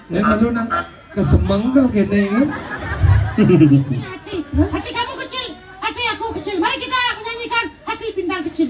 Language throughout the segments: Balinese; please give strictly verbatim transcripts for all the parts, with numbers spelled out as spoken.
Nek malu nang kesemengkel kene kan. Hati, hati kamu kecil, hati aku kecil. Mari kita menyanyikan Hati Bintang Kecil.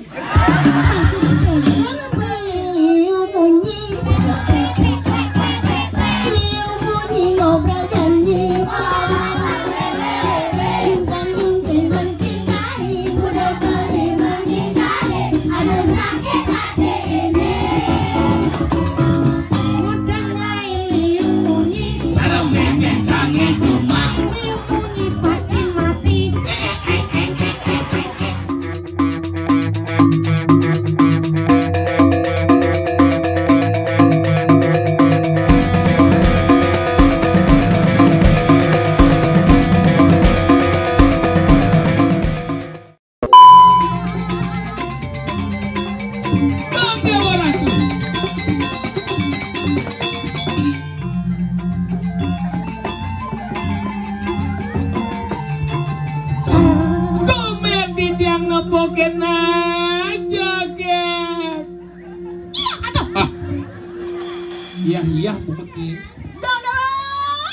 Tumben di tiang nepukin aja, Gen. Iya, aduh. Ah. Iya, iya, bukti. Dodol.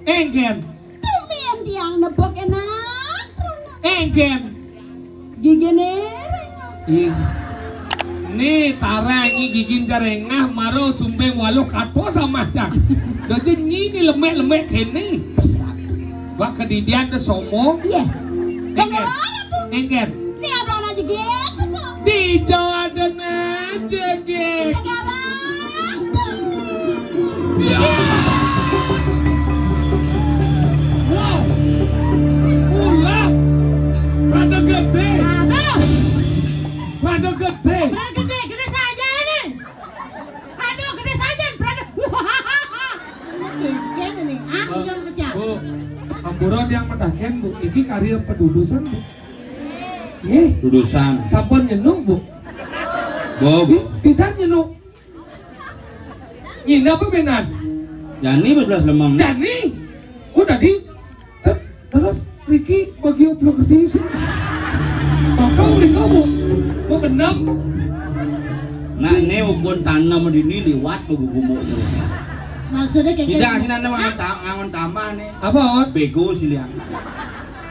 Engken. Tumben tiang nepuk enak. Engken. Gigi nereng. Ih. Nih, tareng, ini gigin carengah, maro sumbeng waluh kato sama cak. Dojo nyini lemek-lemek kene. Wah, kedidian de somo. Iya. Engken. Bagaimana tuh? Engken. Nih, abang aja gitu kok. Di Jawa dan aja gitu. Negara. Ya. Wow. Ulah. Rada gede. Aduh. Rada gede. Rada gede, gede saja nih. Aduh, gede saja, rada. Ini gede nih. Ah, Bu, udah ke siapa? Bu, ampura yang mendaken, Bu. Iki karya pedudusan, Bu. Nggih. Dudusan. Sampun nyenuk, Bu? Bu. Ih, pidan nyenuk. Nyinah apa benan? Jani wis belas lemeng. Jani. Oh, tadi. Ter-, terus Riki bagi upload gede sih. Kau Riko, Bu. Mau genep. Nah, ini ukun tanam di ini liwat tuh gumuk tuh. Maksudnya kayak tidak, gitu. Sih, nanti ngangon ta-, ngangon tambah nih. Apa, Ot? Bego sih, lihat.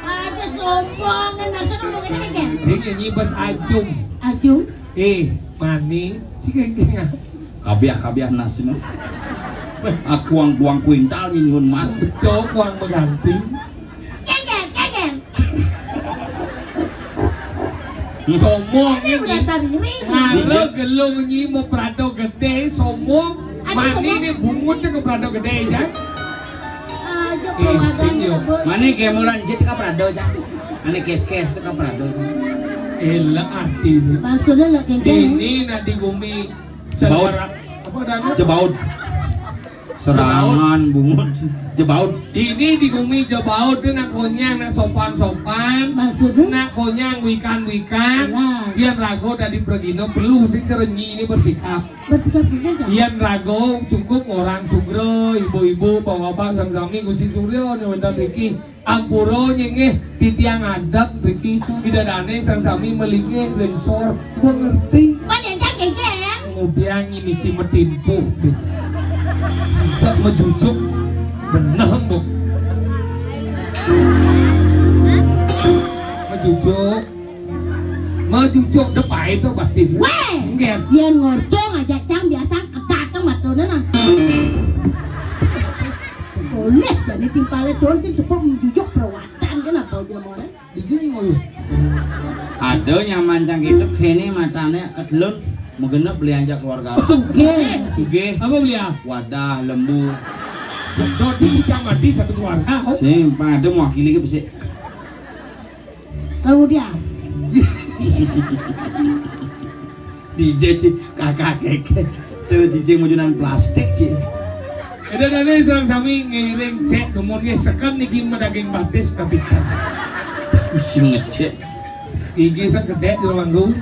Aja sombong kan, maksudnya ngomong aja kan, Gen? Sing nyanyi bas ajum. Ajum? Eh, mani. Sing kayak gini. Kabiah-kabiah nasina. Aku ang buang kuintal nyuhun mat. Cok, uang mengganti. Kengken, kengken. Sombong ini. Dasar ini. Ngalo gelung nyi mau prado gede, sombong. Aduh, mani sombong. Ini bungut cek prado gede, Jang. Aja. Eh, perwakilan sing, yo. Kita, Bos. Mani kemulan jit ka prado, Jang. Ane kes-kes ka prado, Jang. Elah arti ini. Maksudnya nggak kengken, ya? Ini nak di bumi. Baut. Selera-, apa namanya? Jebaut. Serangan bungut jebaut. Ini di bumi jebaut dia nak konyang, nak sopan-sopan. Maksudnya? Nak konyang wikan-wikan. Jelas. Dia rago tadi pergi no perlu sing cerenyi ini bersikap. Bersikap gimana, Cak? Yang rago cukup orang sugro, ibu-ibu, bapak-bapak, sami-sami Gusti Suryo nih wonten iki. Ampura nyengeh titiang adat mriki, pidadane sang sami melingih ring sor. Mengerti? Pan yang cak kengken. Ngudiang misi metimpuh. Cek mejujuk. Beneh, Bu. Mejujuk. Mejujuk de pae to batis. Weh! Nggih. Yen ngordo ngajak cang biasa kedateng matone nah. Boleh jadi timpale don sing tepuk menjujuk perawatan kan apa aja mau. Di sini ngoyong. Ada nyaman cang itu kene matane kedelun megenep beli anjak keluarga. Sugih. Sugih. Apa beli ah? Wadah, lembu. Dodi bisa mati satu keluarga. Sing pada mewakili ke besik. Kalau dia. D J, Ci, kakak keke. Cewek D J mujunan plastik, Ci. Eda dane sareng sami ngiring cek dumun nggih seken niki medaging batis tapi kan. Sing ngecek. Gigi sing gedek di manggung.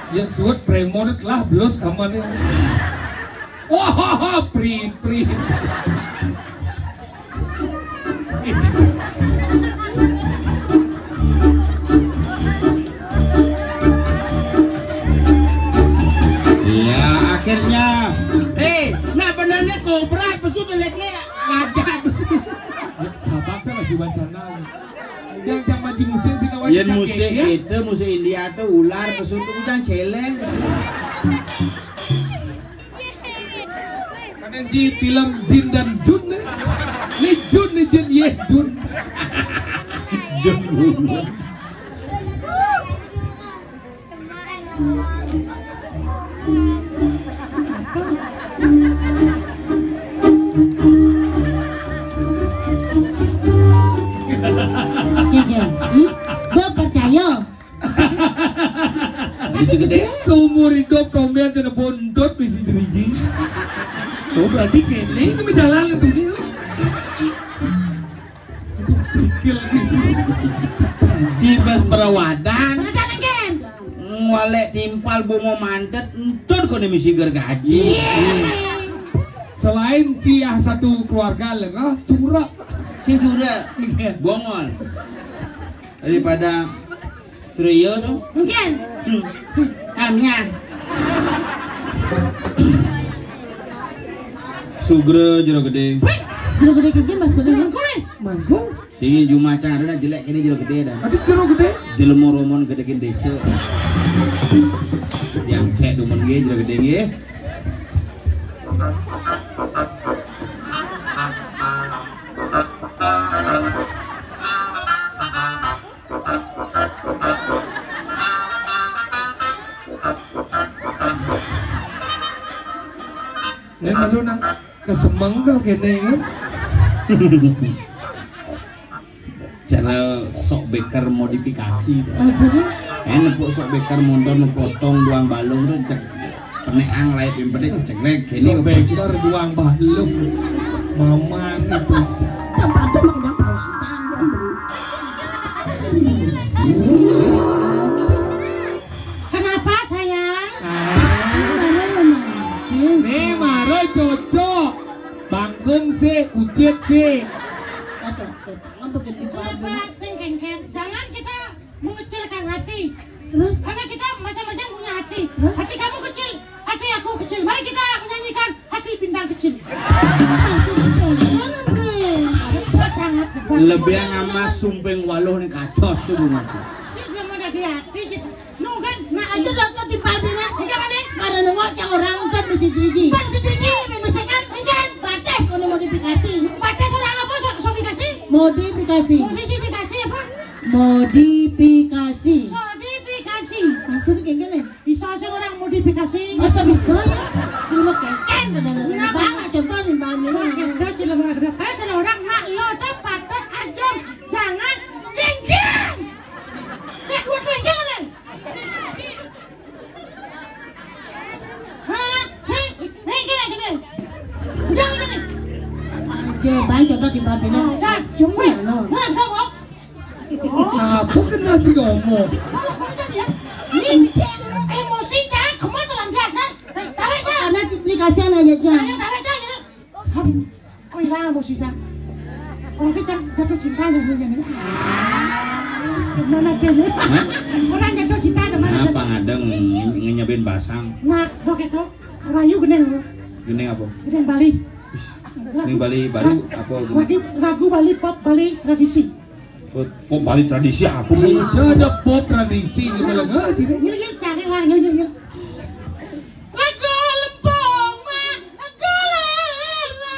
Yang suwet premor lah belus kamane. Wah, pri, pri. Ya. Eh, nak benarnya kobra pesut leknya ngajak pesut. Ya, sabar sana si Wansana. Yang sama di musik sih, kawan. Yen musik kita, musik India tuh ular pesut tuh, jangan celeng. Kadang di film Jin dan Jun nih. Nih Jun, nih Jin, ye Jun. Jun. Gege, hmm? Mbok percaya? Itu gede. Seumur hidup tombean cenah bontot bisi jeriji. Oh, berarti kene ini menjalan lebih dia. Aduh, pikir lagi sih. Cibes perawadan. Perawadan again. Ngwalek timpal bunga mantet, entut kono misi gergaji. Selain ciah satu keluarga, lengah, curek. Sing curek. Iya. Bongol. Daripada trio tuh. Mungkin. Hmm. Amnya. Sugra jero gede. Wih, jero gede gede maksudnya. Mangkung. Sing jumah cara jelek kene jero gede dah. Adi jero gede? Jelema romon gedekin desa. Yang cek dumen nggih jero gede nggih. Nek malu nang kesemeng kok kene kan. Cara sok beker modifikasi. Maksudnya? Eh, nepuk sok beker mondor nepotong duang balung tuh cek peneang lain yang pedek cekrek kene sok beker duang balung. Mamang itu. Cempatan makanya perawatan. Kenapa sayang? Ah. Nih mara cocok. Bangkung sih, ucit sih. Apa? Apa gitu? Kenapa sing kengken? Jangan kita mengecilkan hati. Terus? Karena kita masing-masing punya hati. Terus? Hati kamu kecil, hati aku kecil. Mari kita menyanyikan hati bintang kecil. Sangat hebat. Lebih amat sumping waluh nih katos tuh bunga. Ini belum ada di hati gitu. Nunggan, nah aja daftar di Palmina. Iya, Pak, nih. Pada nengok yang orang kan mesti driji. Kan mesti driji. Ini misalkan, kan? Batas kono modifikasi. Batas orang apa, so-, sodifikasi? Modifikasi. Modifikasi apa? Modifikasi. Sodifikasi. Maksudnya kayak gini? Bisa sih orang modifikasi. Oh, tak bisa ya? Dulu keken, bener-bener. Kenapa? Banget, contoh nih, Palmina. Wah, kita cila berada. Kayak cila orang, nak lo, tak patut, ajong. Jangan, genggen. Kayak buat genggen, nih. Hah? Nih, nih, gini, gini. Udah, udah, nih. Aja, baik, coba di Palmina. Nah, cuma, weh, lo. Nah, kamu. Apa kena si ngomong? Kamu, kamu jadi ya? Ini emosi, jangan, kamu terlambat, kan? Tarik, kan? Karena dikasihan aja, Jang. Tarik, tarik, tarik, tarik. Aduh, kok hilang emosi, Jang? Orang kita jatuh cinta, ya, ya, ya. Gimana dia, ya? Hah? Orang jatuh cinta, ada mana? Apa ngadeng nge-, ngenyebin basang? Nah, kok itu? Rayu gendeng, lo. Gendeng apa? Gendeng Bali. Is, gendeng Bali baru apa? Lagu, lagu Bali pop, Bali tradisi. Pop, pop Bali tradisi apa? Iya, ada pop tradisi, gimana? Nggak, sini. Iya, iya, cari lah, iya, iya, iya. Lagu lempung mah, lagu lerang.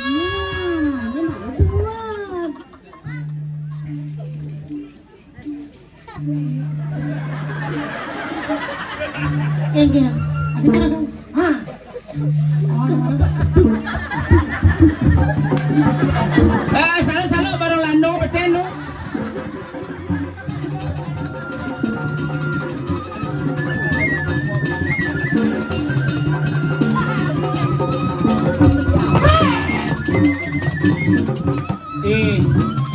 Nah, ini baru buat. Enggak. Ada cara dong. Hah? Eh, salah, salah, baru landung beten lu. Eh.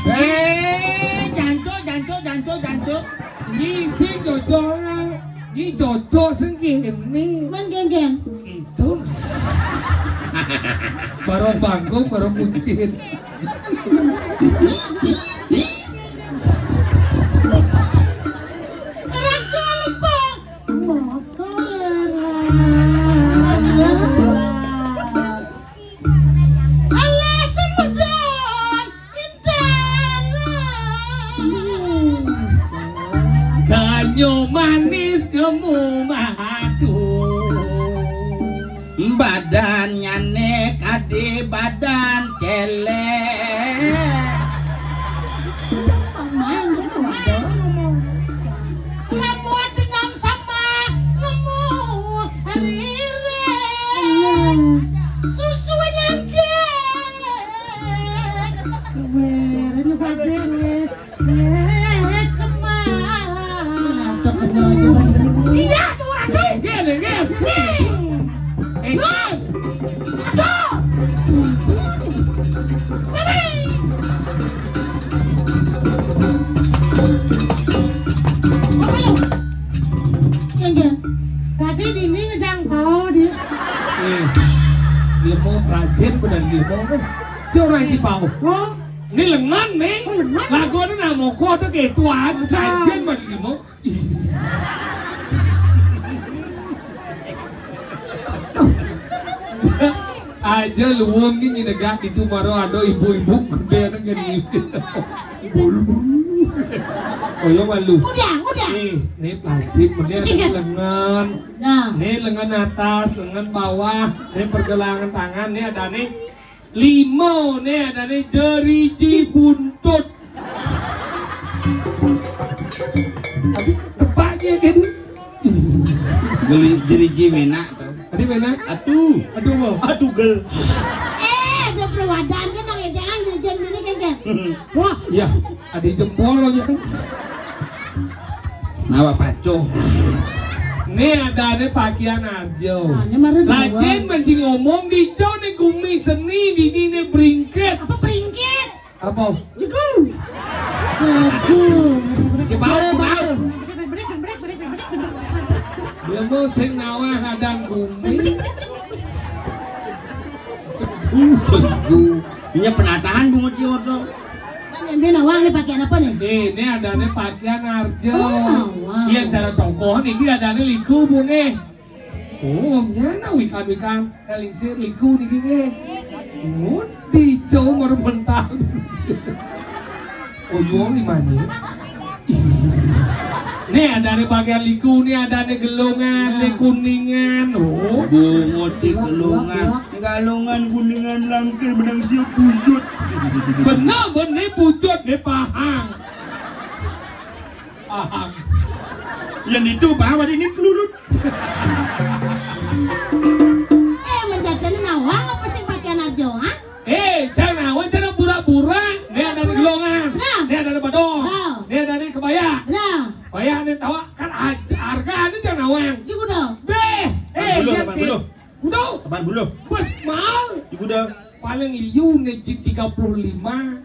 Eh, janco, janco, janco, janco. Ni si jojo orang. Ni jojo sing kene. Men genggen. Itu. Baru bangkung, baru kucing. Orang tua lempeng. Mau kolera. Badannyane kade badan celek. Lamun dengan sama nemu rire. Susu nyangkir. Ini pasti. Eh, kemana? Ada kena aja, Bang. Iya, tuh, aduh. Nggih, nggih, nggih. Eh, aduh. Mami. Apa ya? Nggih, nggih. Tadi dini ngejangkau di. Eh, dia mau rajin benar dia mau. Si orang Cipau. Oh. Ni lengan, ni. Oh, lengan. Lagu ni nak mokok tu ke tuan. Aja. Jangan bagi lima. Aja luwung ni negak itu baru ada ibu-ibu gede anak gede. Oh, ya malu. Udah, udah. Ni, ni plastik, ni ada lengan. Nah. Ni lengan atas, lengan bawah, ni pergelangan tangan, ni ada ni lima, ni ada ni jeriji buntut. Tapi tepaknya gitu. Geli jeriji menak tu. Tadi menak? Atuh. Aduh, mau. Aduh, gel. Eh, ada perwadan kan, nang edangan jajan mana kan, kan? Wah, ya, ada jempol aja. Nawa pacoh. Ni ada ni pakaian aja. Nah, ni baru dua. Lajin mancing ngomong di ni gumi seni di ni bringket. Apa bringket? Apa? Jegu. Jegu. Jebau, jebau. Dia mau sing nawah hadang gumi. Jegu. Ini penataan bungut ciot tu. Kan yang dia nawang ni pakaian apa ni? Ni, ni ada ni pakaian arjo. Oh, wow. Iya, cara tokoh ni dia ada ni liku bunge. Oh, nyana wikan-wikan kalingsir liku niki nggih. Mun dico mermental. Oh, yuang di mana? Nih, ada ni bagian liku, nih ada ni gelongan, ni kuningan. Oh, bungut si gelongan. Galongan kuningan langkir benang siap pujut. Benar, benar pujut, ni pahang. Pahang. Yang itu bawa ini kelulut. Eh, menjadikan nawang apa sih pakaian arjo, ha? Eh, jangan nawang, jangan pura-pura. Ni ada ni gelongan. Nah. Ni ada ni badong. Nah. Ni ada ni kebaya. Nah. Kebaya ni tawa kan harga ni jangan nawang. Juga dah. Beh, eh, delapan puluh, iya, delapan puluh. Udah. Delapan puluh. Bos mal. Juga dah. Paling liu ni ji tiga puluh lima.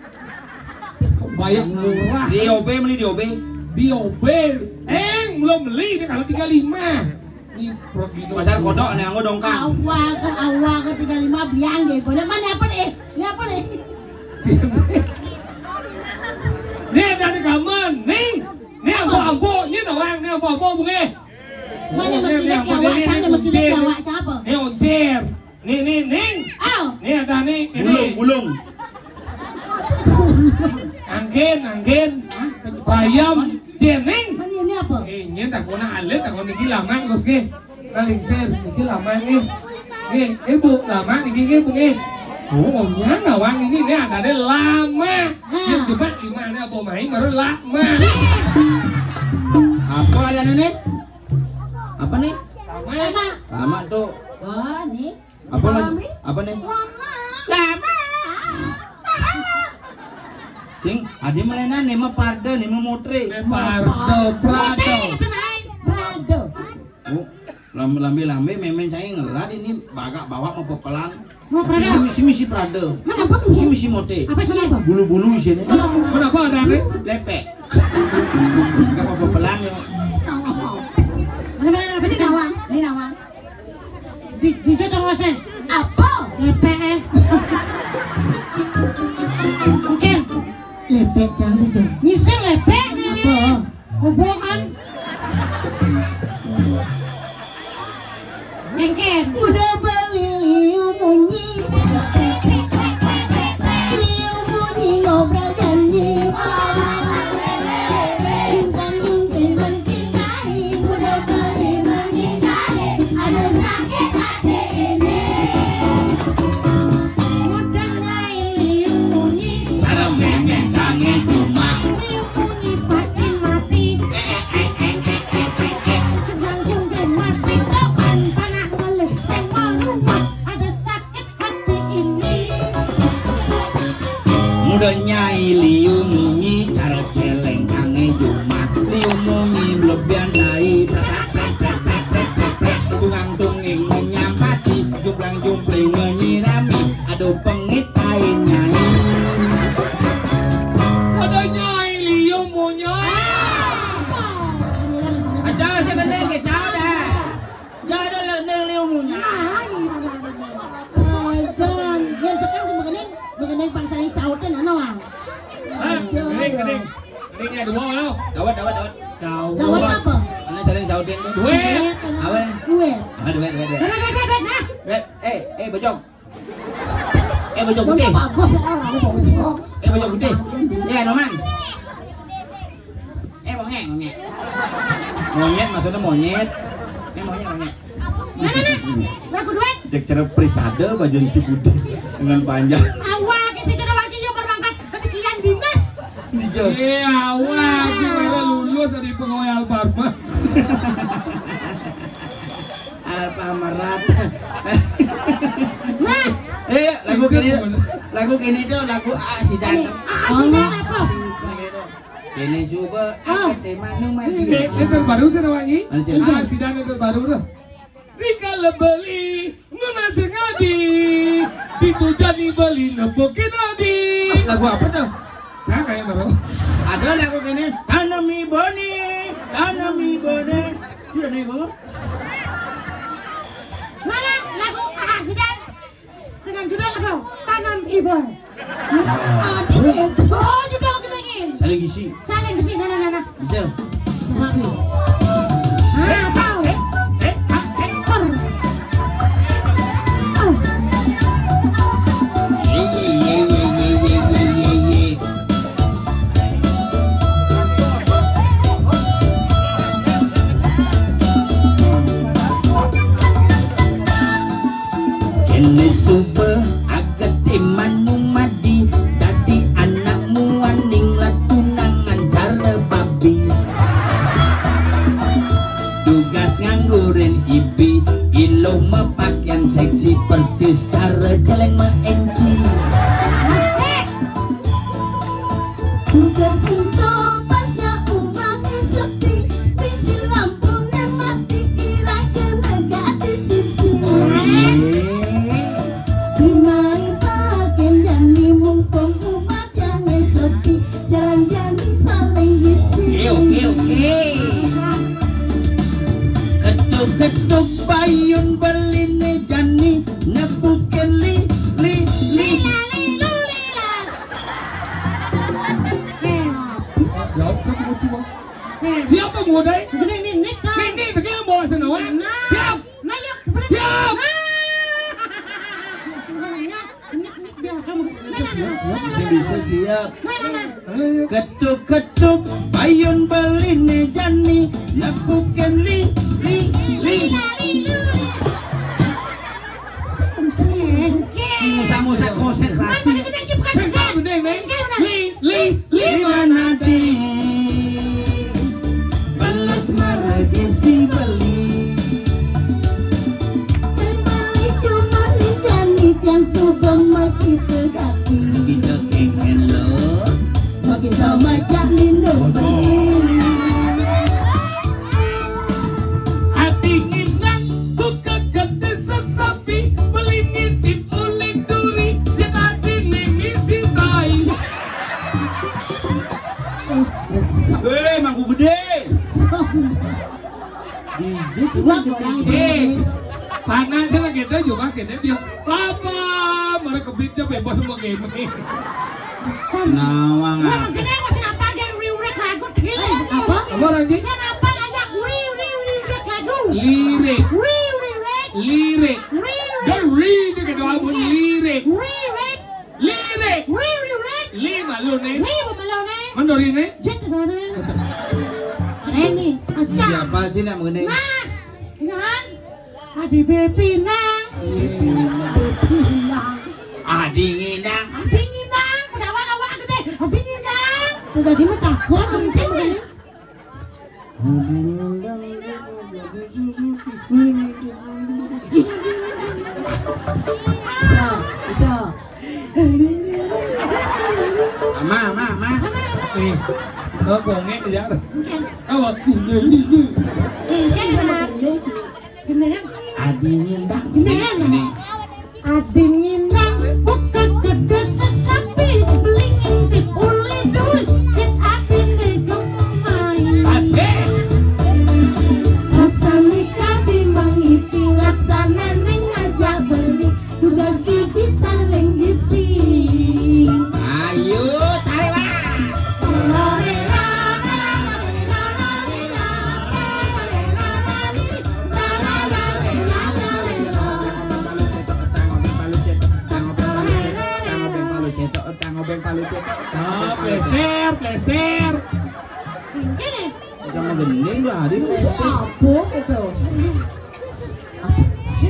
Bayar murah. Di O B beli di O B. Di O B. Eh, belum beli ni kalau tiga lima. Ni produk pasar kodok ni anggo dongkang. Awal ke awal ke tiga lima biang deh. Boleh mana apa ni? Ni apa ni? Ni dari kaman. Ni, ni ambo-ambo, ni doang, ni ambo-ambo bunge. Mana makilat awak, sana makilat awak siapa? Ni oncir. Ni, ni, Ning. Au. Ni ada ni, ini. Bulung, bulung. Angkin, angkin. Bayam, jening. Mana ini apa? Eh, ini tak kena alit, tak kena niki lama, Gus, nggih. Kalingsir, niki lama, nggih. Nggih, ibu lama niki, nggih, Bu, nggih. Oh, omnya nawang ini, ini ada ni lama. Ha. Dia cuma lima ni apa main, baru lama. Apa ada ni? Apa ni? Lama. Lama tu. Oh, ni. Apa, Mas? Apa ni? Lama. Lama. Sing, adi melenan ni mah parda, ni mah motre. Eh, parda, parda. Motre, apa naik? Parda. Oh, lambe-lambe, lambe, memen saya ngelat ini bagak bawa mau pepelan. Mau parda. Misi, misi parda. Mana apa misi? Misi, misi motre. Apa sih? Apa? Bulu-bulu sini. Kenapa ada ni? Lepek. Enggak mau pepelan ya. Mana, mana, apa ni nawang? Ni nawang. Di, di situ ngose. Apa? Lepek, eh. Mungkin. Lepek, jangan, jangan. Ngisi lepek ni. Apa? Hubungan. Mungkin. Udah beli liu munyi. Liu munyi ngobrol janji. Bintang mungkin mencintai. Udah beli mencintai. Tunging menyambati, jumplang-jumpling menyirami. Aduh, pengit tai nyai. Ada nyai liu munyai. Ada sebenarnya kita ada. Ada liu munyai. Jan, yen sekarang begening, begening pang saling sautan ana, Wang. Hah? Gening, gening. Gening ada mau lo. Dawet, dawet, dawet. Dawet apa? Ana saling sautan tuh. Duit. Apa? Duit. Apa duit, duit, duit? Duit, duit, duit, duit, nah. Duit. Eh, eh, bojong. Eh, bojong putih. Bagus ya, orang bojong. Eh, bojong putih. Ya, Noman. Eh, monyet, monyet. Monyet maksudnya monyet. Eh, monyet, monyet. Mana nih? Lagu duet. Cek cerep prisade bajun Cipudih dengan panjang. Awak, si cerep lagi yang berangkat. Tapi kalian dinas. Iya, awak, gimana lulus dari pegawai Alfarma? Alfamarat. Nah, eh, lagu kini, lagu kini tuh lagu Asidan. Asidan apa? Ini coba ah, tema nu mah ini, ini terbaru sih namanya. Asidan yang terbaru tuh. Rika lebeli, nuna sengadi, ditujani beli nepo kenadi. Lagu apa tuh? Saya kayak baru. Ada lagu ini, tanami boni, tanami boni. Sudah nih, Bu. Mana lagu Asidan dengan judul apa? Tanam Ibu. Oh, judul aku pengen. Saling isi. Saling isi, nah, nah, nah, nah. Bisa. Coba nih. Ah, tahu. Eh, eh, ah, eh. Kene suba agate manu madi, dadi anak muaning latunangan cara babi. Tugas nganggurin ibi, iluh mepakaian seksi, percis cara celeng ma-N C. Tugas ento pasnya umahne sepi, bisi lampune mati, ira kena gati sisi. Dimai pagen jani mumpung umah jane sepi, jalan jani saling isi. Oke, oke, oke. Ketuk-ketuk payun beline jani, nepukin li, li, li. Jawab satu, coba. Siapa mau dai? Gede nih, Nick, kan? Nick, Nick, begini bawa sana, weh. Nah. Siap. Nah, yuk, bener. Siap. Nah. Nick, Nick, dia langsung. Nah, nah, nah, nah, nah, nah, nah. Bisa, bisa, siap. Nah, nah, nah. Ketuk-ketuk payun beline jani, nepukin li, li, li. Li, la, li, lu, li. Cengkeh. Musak-musak konsentrasi. Mana gede, gede, bukan. Cengkeh, bener, Neng. Cengkeh, bener. Li, li, li, mana di? Belas maragi si beli. Kembali cuma ni jani yang sudah mati tegati. Kita kengen lo. Makin sama jak lindo beli. Ati nginang buka gede sesapi, beli ngintip uling duri, jenati ning isi tai. Eh, mangku gede. Dijit sih. Wah, kurang eh, sih. Pangan sih lagi ada juga kene dia. Apa? Mereka kerja bebas mau game. Nawang. Wah, apa? Gede masih apa aja riurek lagu tadi. Eh, apa? Apa lagi? Bisa apa aja uri uri uri rek lagu. Lirik. Uri uri rek. Lirik. Uri uri. Dan ri itu kedua pun lirik. Uri rek. Lirik. Uri uri rek. Lima lu nih. Ri apa malu nih? Mandori nih. Jet mana? Reni. Acah. Siapa sih nak mengenai? Nah, kan? Adi Bepinang. Bepinang. Adi Nginang. Adi Nginang. Udah awal-awal gede. Adi Nginang. Sudah di mata. Gua kenceng gini. Bisa, bisa. Ama, ama, ama. Nih, kau bongek ya. Awak ini, ini. Ini, ini. Beneran? Adi ngindang. Ini, ini. Adi ngindang, buka kedai sesapi, beli ngintip oleh duit, cek adi gemai. Asik. Asal nikah di mangiti, laksana ning ngajak beli, tugas gigi saling gisi. Ayo, tarik, Mas. Cetok, tang obeng palu cetok, tang obeng palu cetok. Oh, plester, plester. Ini. Jangan gending lah, Adi. Siapa gitu? Siapa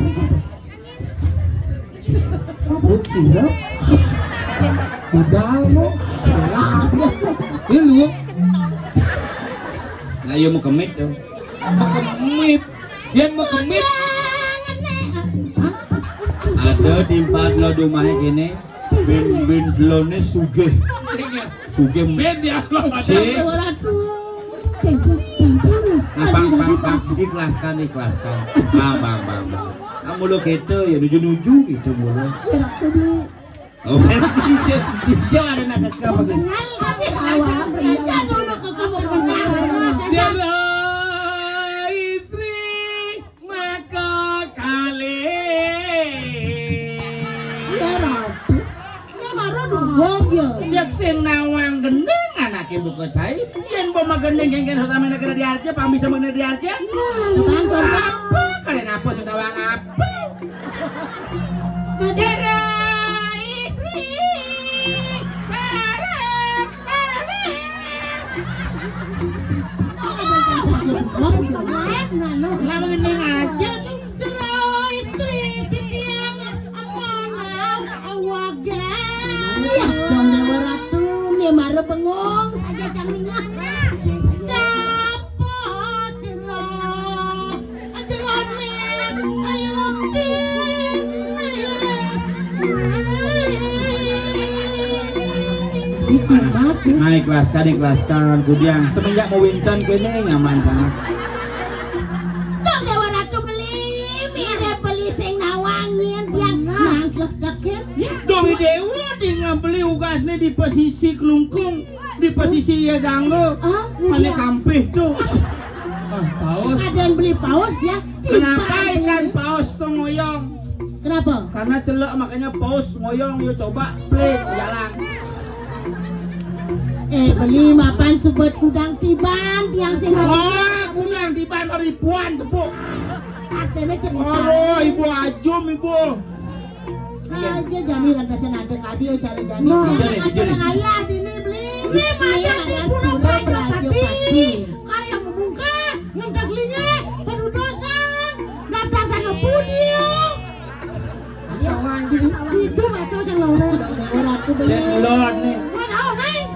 gitu? Mabuk sirop. Budal mo. Salah. Ini lu. Lah, iya mau kemit tuh. Mau kemit. Dia mau kemit. Ada tempat lo di rumahnya gini. Bin bin delone sugih. Sugih. Ben ya, lo Si. Ora tuh. Nah, pang, pang, pang. Ikhlaskan, ikhlaskan. Ah, bang, bang, bang. Kamu lo gitu ya, nuju-nuju gitu mulu. Ya, aku dulu. Oh, bisa, bisa ada nak ke kamu. Kenal, tapi awal. Kerja dulu ke kamu. Dia istri. Maka kalih. Iya, Ratu. Ini marah dong, ya. Yek sing nawang gending anake buka cai. Yen poma gending kengken sota mene kena diarja, pang bisa mene diarja. Nah, bang, bang. Apa? Kalian apa sing tawang apa? Nah, Dera istri. Bareng. Lah, mending aja tuh, jero istri, bibiang, amongan, awagan. Ya, Dong Dewa Ratu, nih, mara bengong saja, jangan ngapa. Sapa sira? Nah, ikhlaskan, ikhlaskan, kudiang. Semenjak mau winten kene nyaman sangat. Dong Dewa Ratu beli, mirip beli sing nawangin, biang mangklek-klekin. Dong Dewa di ngabeli ugasne di pesisi kelungkung. Di posisi ya ganggu. Ah, mana iya. Kampih tuh. Ah, paus. Keadaan beli paus ya. Kenapa ikan paus tuh ngoyong? Kenapa? Karena celek makanya paus ngoyong. Yuk coba play jalan. Eh, beli mapan subet kudang tiban tiang sing. Oh, kudang tiban ribuan tepuk. Artinya cerita. Oh, ibu ajum ibu. Aja jani lantasan ada kadi cara jani. Nah. Iya, iya, iya. Ayah dini beli. Ini macam di pura Praja Pati. Karya membungkah, ngendaglinge, perudosan, daftar dana pudi. Itu macam orang. Orang tuh beli. Lord nih. Mana orang?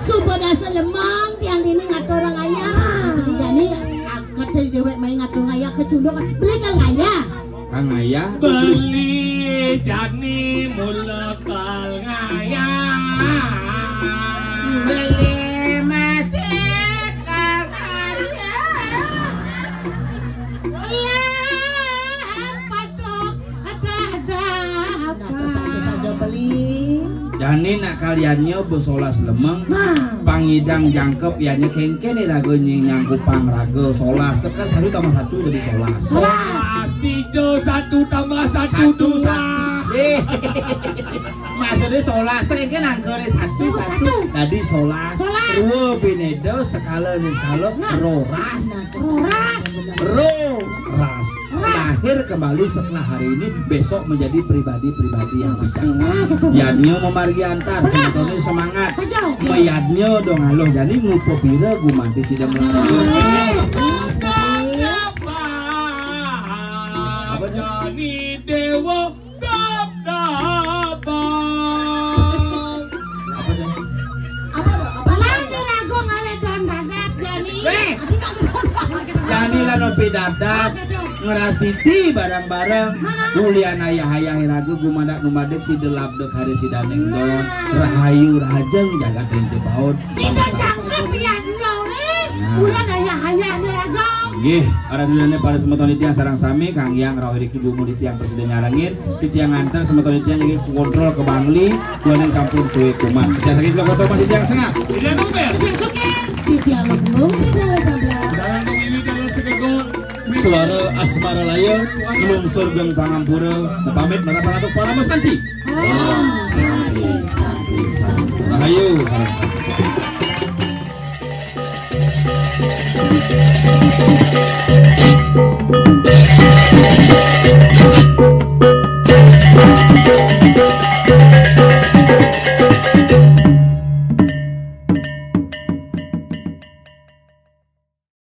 Suba dasar lemang tiang dini ngatur orang ayah. Jadi angkat dari dewek main ngatur ayah ke cunduk. Beli kan ayah. Kang Ayah. Beli jani mula kal ngayah. Beli masih kal ngayah. Lah, patok ada-ada apa? Nah, saja-saja beli. Jani nak kaliannya besolas lemeng. Nah. Pangidang jangkep ianya kengken nih raga nying nyangkupang raga solas. Tekan satu tambah satu jadi solas. Solas tiga, satu tambah satu, satu, dua. Satu. Eh. Maksudnya solas tuh kengken angkanya satu, satu, satu. Tadi solas. Solas. Dua bineda sekala nih sekala. Nah. Roras. Roras. Roras. Lahir kembali setelah hari ini, besok menjadi pribadi-pribadi yang bijaksana. Yadnya memargi antar, contohnya semangat. Meyadnya dong aloh, jadi ngupa pira gumanti sida melalui. Apa tuh? Jani Dewa Dap-dapan. Apa tuh? Apa tuh? Apa tuh? Lah, ragu ngalih don dadap, Jani. Eh! Jani lan opi dadap. Apa tuh? Ngrastiti bareng-bareng. Hah? Ulian ayah-ayah ragu gumadak numadik sida labda kari sida nenggon. Nah. Rahayu rahajeng jagat ring Jebaud. Sida cangkep ya, Jani. Nah. Ulian ayah-ayah ragu. Nggih, para duluré para semeton titiang sareng sami, Kang Hyang rauh riki dumun titiang prasida nyarengin, titiang nganter semeton titiang nggih kontrol ke Bangli, duaning sampun suwe kumat. Titiang sakit kota masih titiang sengak. Tidak lupa. Tidak suka. Tidak lupa. Tidak lupa. Dalam pemilu dalam segegol. Suara Asmara Laya, lungsur geng pangampura, pamit menapa atuk para mesanti. Rahayu.